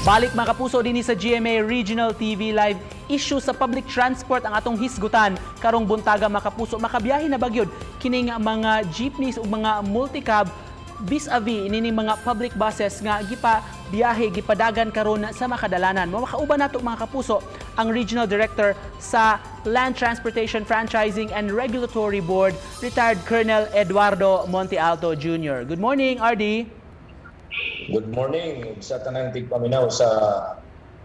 Balik, mga kapuso, dinhi sa GMA Regional TV Live. Issue sa public transport ang atong hisgutan karong buntaga, mga kapuso. Makabiyahe na ba gyud kining mga jeepneys ug mga multicab vis-a-vis ini mga public buses nga gipa biyahe, gipadagan karon sa makadalanan? Mo makauban nato, mga kapuso, ang Regional Director sa Land Transportation Franchising and Regulatory Board, retired Colonel Eduardo Montealto Jr. Good morning, RD. Good morning ug sa tanang tigpaminaw sa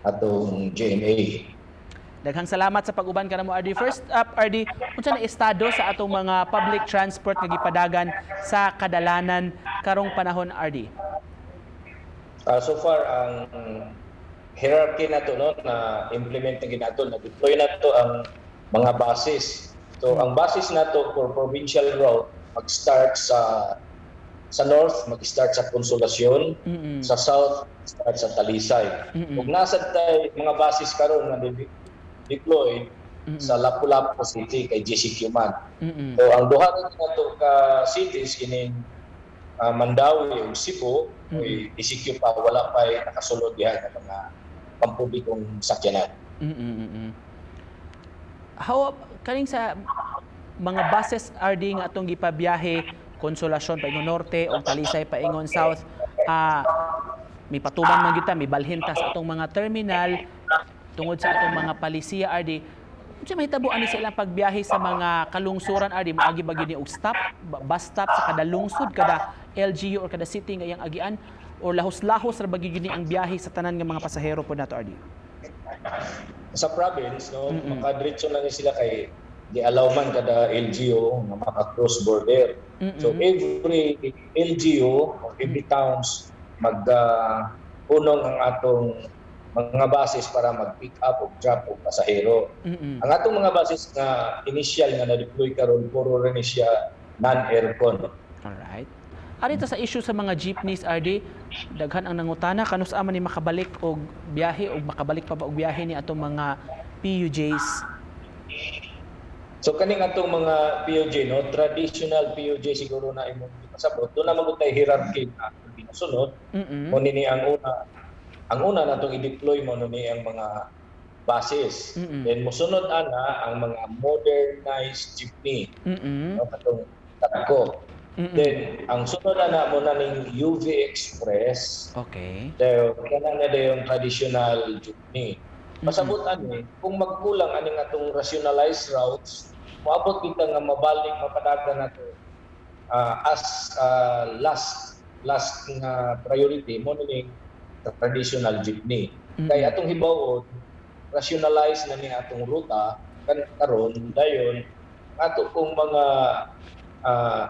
atong GMA. Daghang salamat sa pag-uban kanamo, RD. First up, RD, unsa na estado sa atong mga public transport nga gipadagan sa kadalanan karong panahon, RD? So far, ang hierarchy nato, no, na implement na ginato, na deploy nato ang mga buses. So ang buses nato for provincial route mag-start sa north, mag-start sa Consolacion, sa south, start sa Talisay. Ug naa sad tay mga buses karon nga deploy sa Lapu-Lapu City kay GCQ man. So ang duha ra nato ka cities, kining Mandaue ug Cebu, ay ECQ pa, wala pa nakasulod diha nga mga pampublikong sakyanan. How kaning sa mga buses, RD, nga atong gipabiyahe Consolacion paingon norte o Talisay paingon south, may patubang man gyud ta, may balhin ta sa atong mga terminal tungod sa atong mga palisiya, RD. Unsa mahitabo ani sa ilang pagbiyahe sa mga kalungsuran, RD? Moagi ba gyud ni og stop, bus stop sa kada lungsod, kada LGU or kada city nga iyang agian, or lahos-lahos ra ba gyud ni ang biyahe sa tanan nga mga pasahero po nato, RD? Sa province, no, makadiretso na ni sila kay gi-allow man kada LGU nga maka-cross border. So every LGU or every towns mag punong ang atong mga buses para mag-pick up o drop og pasahero. Ang atong mga buses nga initial nga na-deploy karon, puro rin siya non-aircon. Alright. Ari ta sa issue sa mga jeepneys, RD, daghan ang nangutana kanus-a man ni makabalik og biyahe og makabalik pa ba og biyahe ni atong mga PUJs? So kaning atong mga PUJ, no, traditional PUJ siguro na imong ipasabot. Duna man gud tay hierarchy na atong ginasunod. Mo ni ang una natong i-deploy mo ni ang mga buses. Then mosunod ana ang mga modernized jeepney, no, katong tatko. Then ang sunod ana mo na ning UV Express. Dayon kana na yung traditional jeepney. Pasabot ani kung magkulang aning atong rationalized routes, moabot kita nga mabalik, mapadagan nato as last last nga priority mo ning traditional jeepney. Kay atong hibaw-on, rationalize na ni atong ruta kan karon, dayon ato kung mga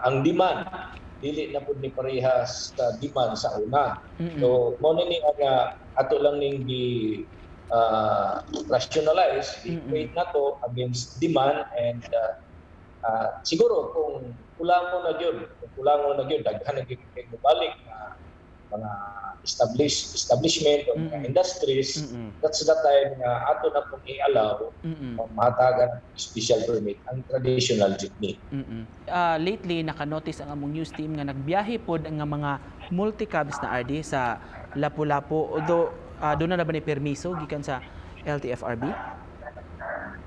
ang demand dili na pud ni parehas sa demand sa una. So mo ni nga ato lang ning gi rationalize, i-equate na to against demand and siguro kung kulango na gyud, kung kulango na gyud, daghan na gyud kay mobalik na mga establishment o mga industries, that's the time nga ato na pong i-allow mahatagan ng special permit ang traditional jeepney. Lately naka-notice ang among news team nga nagbiyahe pod ang mga multicabs na, RD, sa Lapu-Lapu. Although doon na ba ni permiso gikan sa LTFRB?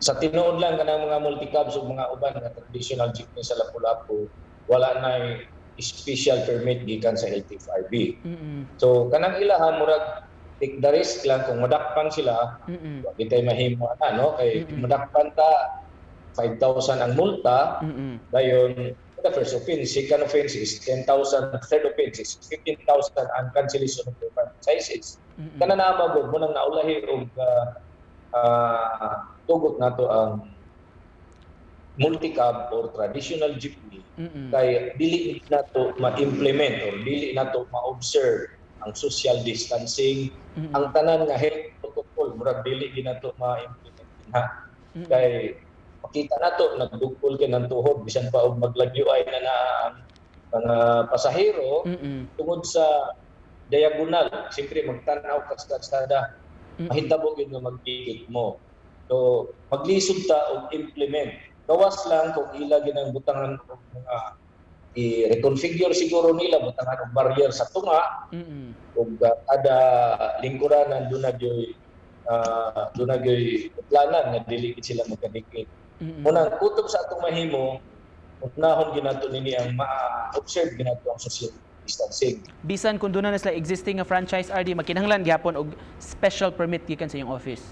Sa tinuod lang, kanang mga multicabs ug mga uban nga traditional jeepney sa Lapu-Lapu, wala na special permit gikan sa LTFRB. So kanang ilaha murag take the risk lang. Kung madakpan sila, wa kitay mahimo ana, no, kay madakpan ta, 5,000 ang multa. Dayon the first offense, second offense is 10,000, third offense is 15,000 and cancellation of the franchises. Kana na magud mo nang naulahi og tugot nato ang multicab or traditional jeepney kay dili nato ma-implement or dili nato ma-observe ang social distancing, ang tanan nga health protocol, murag dili din nato ma-implement ha, kay makita nato nagdugpol kay ng tuhod bisan pa og maglagyo ay na na ang mga pasahero tungod sa diagonal. Siyempre magtan-aw ka sa kalsada, mahitabo gyud nga magdikit mo. So maglisod ta og implement, gawas lang kung ila ginang butangan og mga I-reconfigure siguro nila, butangan og barrier sa tunga ug kada lingkuranan duna gyoy planan nga dili gid sila magkadikit. Unang kutob sa atong mahimo, unahon ginato nini ang ma-observe ginato ang social distancing. Bisan kung doon na sila existing nga franchise, RD, makinahanglan gyapon og special permit gikan sa inyong office.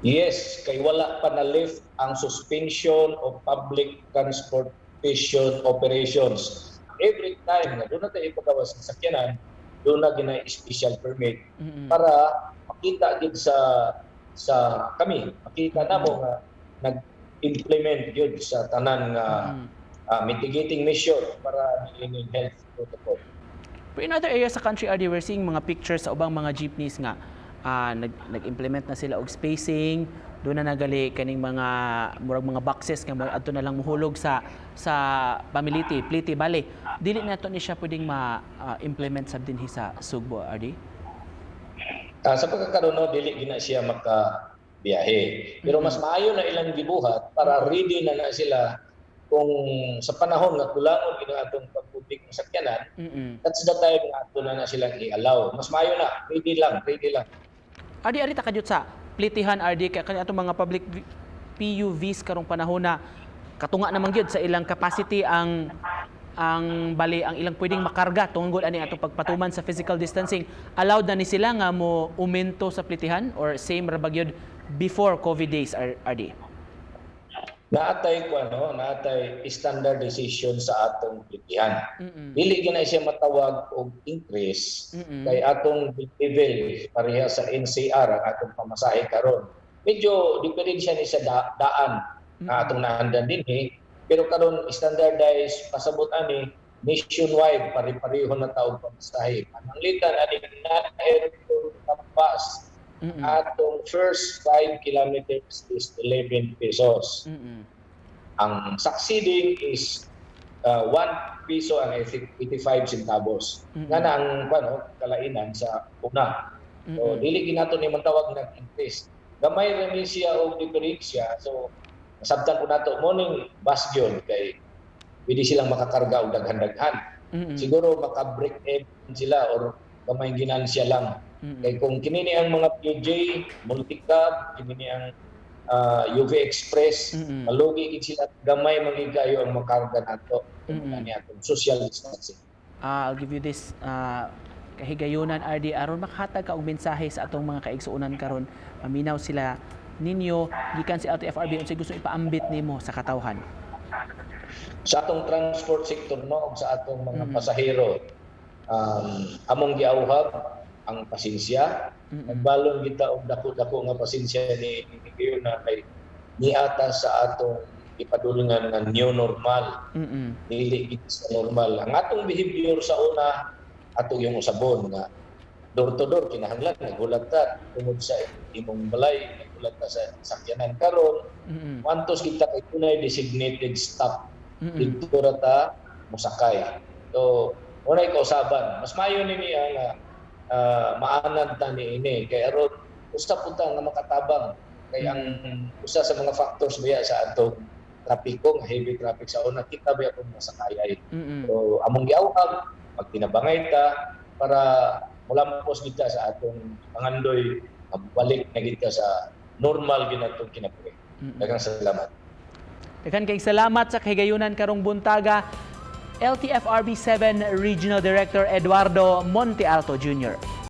Yes, kay wala pa na lift ang suspension of public transportation operations. Every time nga duna tay ipagawas sa sakyanan, duna gina special permit para makita gid sa kami, makita namo nga nag-implement gyud sa tanan nga mitigating measure para niining health protocol. Pero in other areas sa country, RD, we're seeing mga pictures sa ubang mga jeepneys nga nag-implement na sila og spacing, duna na gali kaning mga murag mga boxes nga adto na lang muhulog sa pamiliti, pliti bale. Dili na to ni siya pwedeng ma-implement sab dinhi sa Sugbo, RD? Sa pagkakaroon, no, dili gina siya makabiyahe. Pero mas maayo na ilang gibuhat para ready na na sila kung sa panahon nga kulangon gina atong pagpublik ng sakyanan, that's the time nga ato na na silang i-allow. Mas maayo na, ready lang, ready lang. RD, ari ta kadyot sa plitihan, RD, kay kani atong mga public PUVs karong panahon na katunga naman gyud sa ilang capacity ang bali ang ilang pwedeng makarga tungod ani atong pagpatuman sa physical distancing. Allowed na ni sila nga mo umento sa plitihan or same ra ba gyud before COVID days, RD? Naatay ko ano, naatay standardization sa atong plitihan. Dili gyud na siya matawag og increase kay atong level pareha sa NCR ang atong pamasahe karon. Medyo diferensya ni sa daan nga atong naandan dinhi, pero karon standardized, pasabot ani nationwide pare-pareho na taog pamasahe. Pananglitan ani na airport bus, atong first 5 kilometers is 11 pesos. Ang succeeding is 1 piso and 85 centavos. Nga na ang ano, kalainan sa una. So dili ginato ni man tawag nag-increase. Gamay ra ni siya og diferensya. So nasabtan ko nato mo ning bus gyud kay pwede silang makakarga og daghan-daghan. Siguro maka-break even sila or gamay ginansya lang. Kay kung kinini ang mga PUJ, multicab, kinini ang UV Express, malugi gid sila, gamay man gid kayo ang makarga nato ani atong social distancing. I'll give you this kahigayunan, RD, aron makahatag ka og mensahe sa atong mga kaigsuonan karon maminaw sila ninyo gikan si LTFRB. Unsay gusto ipaambit nimo sa katawhan? Sa atong transport sector, no, ug sa atong mga pasahero, among giauhag ang pasensya. Nagbalon kita og dako-dako nga pasensya ni ni na kay niata sa atong ipadulngan nga new normal. Dili gid sa normal ang atong behavior sa una. Ato yung usabon nga door to door, kinahanglan naghulat ta tungod sa imong balay, naghulat ta sa sakyanan. Karon wantos kita kay dunay designated stop, didto ra ta mosakay. So unay kausaban, mas maayo ni niya nga maanad ta ni ini kay aron usa pud ta nga makatabang, kay ang usa sa mga factors baya sa atong trapiko nga heavy traffic sa una, kita baya kung masakayay. So among giawhag, magtinabangay ta para mulampos kita sa atong pangandoy, balik na kita sa normal ginatong kinabuhi. Daghang salamat. Daghan kay salamat sa kahigayunan karong buntaga, LTFRB 7 Regional Director Eduardo Montealto Jr.